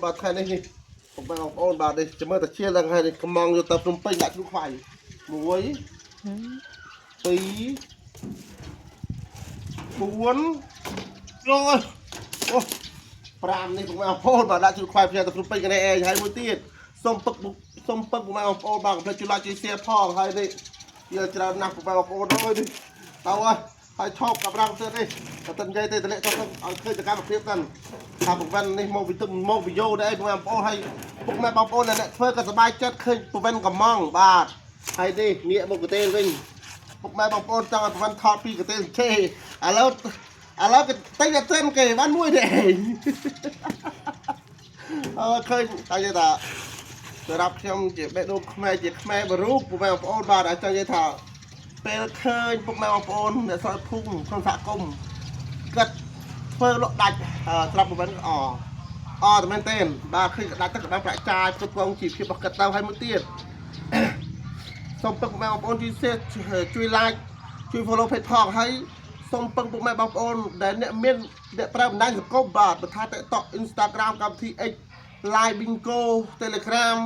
បាទថ្ងៃនេះនេះពុកម៉ែបងប្អូនបាទនេះចាំមើលតាជាឡើងហើយនេះកំងយកទៅភ្នំពេញដាក់ជ្រូកខ្វៃ1 2 4អូអូ5នេះពុកម៉ែបងប្អូនបាទដាក់ជ្រូកខ្វៃផ្ញើទៅភ្នំពេញកណែឯងហើយមួយទៀតសូមពឹកសូមពឹកពុកម៉ែបងប្អូនបាទកុំភ្លេចជួយ like ជួយ share ផងហើយនេះជាច្រើនណាស់ពុកម៉ែបងប្អូនអើយនេះទៅហើយហើយឈប់កាំរាំទៀតនេះតែតិននិយាយទេតម្លាក់ទៅឲ្យឃើញសកម្មភាពសិនថាប្រវិននេះមកពីទឹកមកពីយោដែរពុកម៉ែបងប្អូនហើយពុកម៉ែបងប្អូនអ្នកធ្វើក៏សប្បាយចិត្តឃើញប្រវិនកំងបាទហើយនេះងាកមកប្រទេសវិញ ពុកម៉ែបងប្អូនចង់ឲ្យប្រវត្តិថតពីកទេលគេឥឡូវឥឡូវគេតែតែត្រឹមគេបានមួយទេឯងអើឃើញតែនិយាយថាសម្រាប់ខ្ញុំជាបេះដូងខ្មែរជាខ្មែរបរូបពុកម៉ែបងប្អូនបាទអាចចង់និយាយថាពេលឃើញពុកម៉ែបងប្អូនអ្នកស្រោចភូមិក្នុងសហគមន៍គាត់ធ្វើលក់ដាច់ស្រាប់ប្រវត្តិអអតែមែនទេបាទឃើញក៏ដាច់ទៅក៏បានប្រាក់ចាយគ្រប់គ្រងជីវភាពរបស់គាត់ទៅហើយមួយទៀត សូមពឹងពុកម៉ែបងប្អូនជួយ share ជួយ like ជួយ follow page ផងហើយសូមពឹងពុកម៉ែបងប្អូនដែលអ្នកមានអ្នកប្រើបណ្ដាញសង្គមបាទបើថា TikTok Instagram កម្មវិធី X Live Bingo Telegram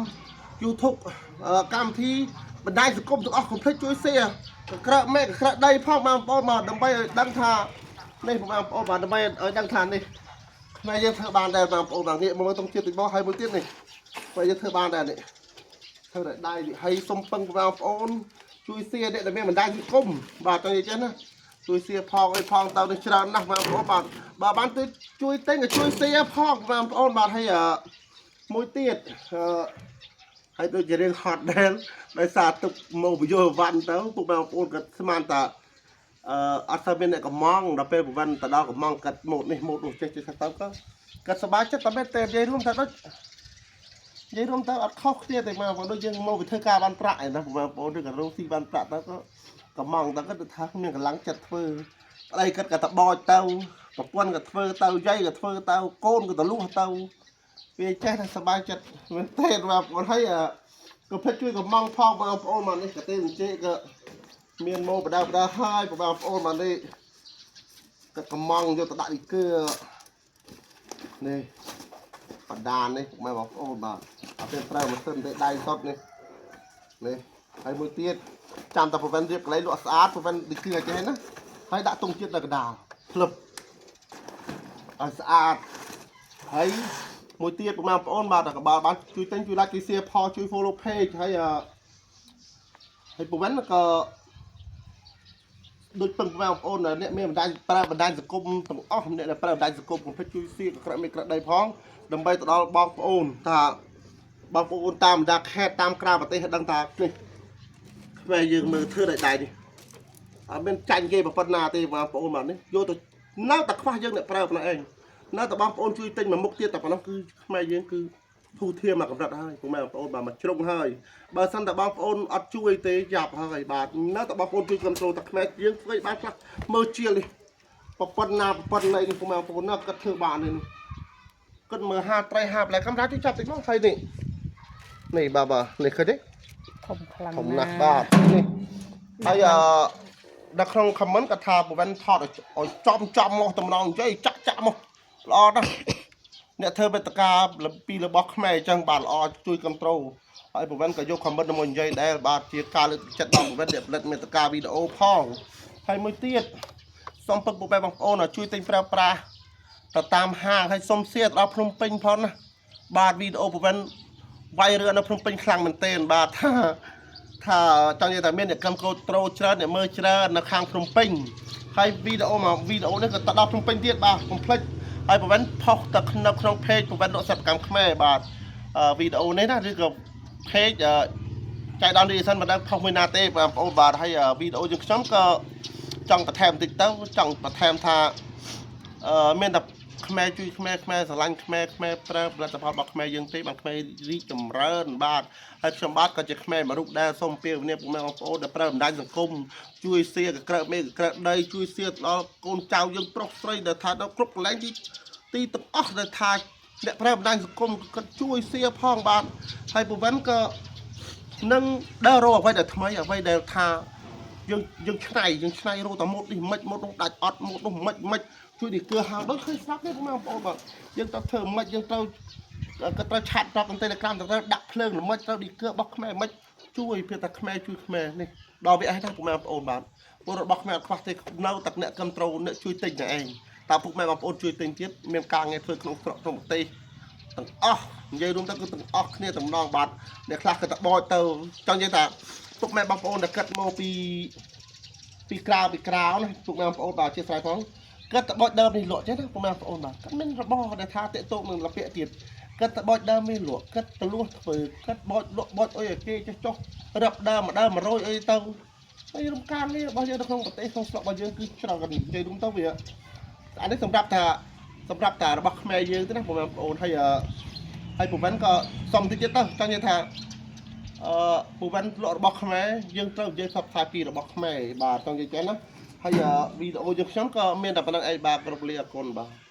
YouTube កម្មវិធីបណ្ដាញសង្គមទាំងអស់កុំភ្លេចជួយ share កក្រើកមេកក្រើកដីផងបងប្អូនមកដើម្បីឲ្យដឹងថានេះបងប្អូនបាទដើម្បីឲ្យដឹងថានេះខ្មែរយើងធ្វើបានដែរបងប្អូនបាទងាកមកមើលតុងជាតិតិចមកហើយមួយទៀតនេះខ្មែរយើងធ្វើបានដែរនេះ ធ្វើតែដៃនេះហើយសុំពឹងបងប្អូនជួយ share អ្នកដែលមានបណ្ដាញសង្គមបាទចង់និយាយចេះណាជួយ share ផងអីផងទៅនេះច្រើនណាស់បងប្អូនបាទបើបានទៅជួយទិញក៏ជួយ share ផងបងប្អូនបាទហើយអឺមួយទៀតអឺហើយដូចជារឿងហត់ដែរដោយសារទុកមកពយោវ៉ាន់ទៅពុកបងប្អូនក៏ស្មានតាអឺអត់សូវមានអ្នកកំងដល់ពេលប្រវត្តិទៅដល់កំងកាត់ម៉ូតនេះម៉ូតនោះចេះចេះទៅក៏គាត់សប្បាយចិត្តតែមែនតែនិយាយរួមថាដូច និយាយរួមទៅអត់ខុសគ្នាទេមកបើដូចយើងមកវិធ្វើការបានប្រាក់ឯណាបងប្អូនឬក៏រកស៊ីបានប្រាក់ទៅក៏កំងទៅក៏ថាមានកម្លាំងចិត្តធ្វើប្តីគាត់ក៏តបចទៅប្រពន្ធក៏ធ្វើទៅយាយក៏ធ្វើទៅកូនក៏ទៅលួសទៅវាចេះតែសប្បាយចិត្តមែនទេបងប្អូនហើយក៏ភ្លេចជួយកំងផងបងប្អូនមកនេះក៏ទេអញ្ជើក៏មានមកបដៅបដៅហើយបងប្អូនមកនេះក៏កំងយកទៅដាក់លីគឺនេះបដាននេះពុកម៉ែបងប្អូនបាទ អត់ទេប្រើម៉ាស៊ីនទេដៃសុតនេះនេះហើយមួយទៀតចាំតែប្រវិនរៀបកន្លែងលក់ស្អាតប្រវិនឌីគឺអញ្ចេះណាហើយដាក់ទង់ជាតិនៅកណ្ដាលភ្លឹបឲ្យស្អាតហើយមួយទៀតបងប្អូនបាទកបាលបានជួយទិញជួយ like ជួយ share ផលជួយ follow page ហើយអឺហើយប្រវិនក៏ដូចពឹងបងប្អូនអ្នកមានបណ្ដាញប្រើបណ្ដាញសង្គមទាំងអស់អ្នកដែលប្រើបណ្ដាញសង្គមកុំភ្លេចជួយ share ក៏ក្រក់មេក្រក់ដីផងដើម្បីទៅដល់បងប្អូនថា បងប្អូនតាមបណ្ដាខេត្តតាមក្រៅប្រទេសឲ្យដឹងថានេះខ្មែរយើងមើលធ្វើដោយដៃនេះអត់មានចាញ់គេប៉ុណ្ណាទេបងប្អូនបាទនេះយកទៅនៅតែខ្វះយើងអ្នកប្រើប៉ុណ្ណោះឯងនៅតែបងប្អូនជួយទិញមួយមុខទៀតតែប៉ុណ្ណោះគឺខ្មែរយើងគឺធូរធារមកកម្រិតហើយពុកម៉ែបងប្អូនបាទមកជ្រុងហើយបើសិនតែបងប្អូនអត់ជួយទេយ៉ាប់ហើយបាទនៅតែបងប្អូនជួយគ្រប់គ្រងតែខ្មែរយើងធ្វើឲ្យបានខ្លះមើលជាលនេះប៉ុណ្ណាប៉ុណ្ណីនេះពុកម៉ែបងប្អូនណាគាត់ធ្វើបាននេះគាត់មើលហាត្រីហាផ្លែកាមេរ៉ាជួយចាប់តិចមកហើយនេះ នេះបាទបាទនេះឃើញទេ ធំខ្លាំង ធំណាស់បាទនេះហើយអឺដល់ក្នុង comment គាត់ថាប្រវិនថតឲ្យចំចំមកតំណងនិយាយចាក់ចាក់មកល្អណាស់អ្នកធ្វើវេទិកាពីរបស់ខ្មែរអញ្ចឹងបាទល្អជួយ control ហើយប្រវិនក៏យក comment មកនិយាយដែរបាទជាការលើកទឹកចិត្តដល់ប្រវិនអ្នកផលិតមេតិកាវីដេអូផងហើយមួយទៀតសូមពឹងពុកម៉ែបងប្អូនឲ្យជួយទិញប្រើប្រាស់ទៅតាមហាងហើយសូម share ទៅដល់ភ្នំពេញផងណាបាទវីដេអូប្រវិន វាយរឿនៅភ្នំពេញខ្លាំងមែនទែនបាទថាថាចង់និយាយថាមានអ្នកកម្មកូត្រូច្រើនអ្នកមើលច្រើននៅខាងភ្នំពេញហើយវីដេអូមកវីដេអូនេះក៏ទៅដល់ភ្នំពេញទៀតបាទកុំភ្លេចហើយប្រវត្តិផុសទៅនៅក្នុង page ប្រវត្តិលក់សិប្បកម្មខ្មែរបាទវីដេអូនេះណាឬក៏ page ចែកដល់រីសិនមិនដឹងផុសមួយណាទេបងប្អូនបាទហើយវីដេអូយើងខ្ញុំក៏ចង់បន្ថែមបន្តិចទៅចង់បន្ថែមថាអឺមានតែខ្មែរជួយខ្មែរខ្មែរស្រឡាញ់ខ្មែរខ្មែរប្រើផលិតផលរបស់ខ្មែរយើងទេបានខ្មែររីកចម្រើនបាទហើយខ្ញុំបាទក៏ជាខ្មែរមួយរូបដែរសូមពៀវនាពុកម៉ែបងប្អូនដែលប្រើបណ្ដាញសង្គមជួយ share កក្រើកមេកក្រើកដីជួយ share ទៅដល់កូនចៅយើងប្រុសស្រីដែលថាដល់គ្រប់កន្លែងទីទីទាំងអស់ដែលថាអ្នកប្រើបណ្ដាញសង្គមគាត់ជួយ share ផងបាទហើយពវិនក៏នឹងដើររកអ្វីដែលថ្មីអ្វីដែលថាយើងយើងឆ្នៃយើងឆ្នៃរកតែម៉ូតនេះមិនម៉ូតនោះដាច់អត់ម៉ូតនោះមិនមិនជួយនេះគឺហៅដូចឃើញស្រាប់ទេបងប្អូនបាទយើងត្រូវធ្វើមិនយើងត្រូវ ក៏ត្រូវ chat ប្រាប់ក្នុង Telegram ត្រូវដាក់ភ្លើងល្មិចត្រូវឌីកើរបស់ខ្មែរមិនជួយភាពថាខ្មែរជួយខ្មែរនេះដល់វាអេសណាពុកម៉ែបងប្អូនបាទពលរបស់ខ្មែរអត់ខ្វះទេនៅតែអ្នកគ្រប់ត្រូលអ្នកជួយទិញតែឯងតើពុកម៉ែបងប្អូនជួយទិញទៀតមានការងារធ្វើក្នុងស្រុកក្នុងប្រទេសទាំងអស់និយាយរួមទៅគឺទាំងអស់គ្នាតំណងបាទអ្នកខ្លះក៏តបោចទៅចង់និយាយថាពុកម៉ែបងប្អូនដែលគិតមកពីពីក្រៅពីក្រៅណាពុកម៉ែបងប្អូនបាទអធិស្ឋានផងគិតតបោចដើមនេះលក់ចេះណាពុកម៉ែបងប្អូនបាទគាត់មានរបរដែលថាតាកតោកនឹងលពាក់ទៀតគិតតបោចដើមនេះលក់គិតទៅលួសធ្វើគិតបោចលក់បោចអុយឲ្យគេចេះចុះរាប់ដើមមួយដើម100អីទៅហើយរំការងាររបស់យើងនៅក្នុងប្រទេសក្នុងស្រុករបស់យើងគឺច្រើននិយាយរួមទៅវាអានេះសម្រាប់ថាសម្រាប់តែរបស់ខ្មែរយើងទេណាបងប្អូនហើយហើយពូវិនក៏សុំតិចទៀតទៅចង់និយាយថាអឺពូវិនលក់របស់ខ្មែរយើងត្រូវនិយាយផ្សព្វផ្សាយពីរបស់ខ្មែរបាទចង់និយាយចឹងណាហើយវីដេអូយើងខ្ញុំក៏មានតែប៉ុណ្្នឹងឯងបាទគ្រប់លាអរគុណបាទ។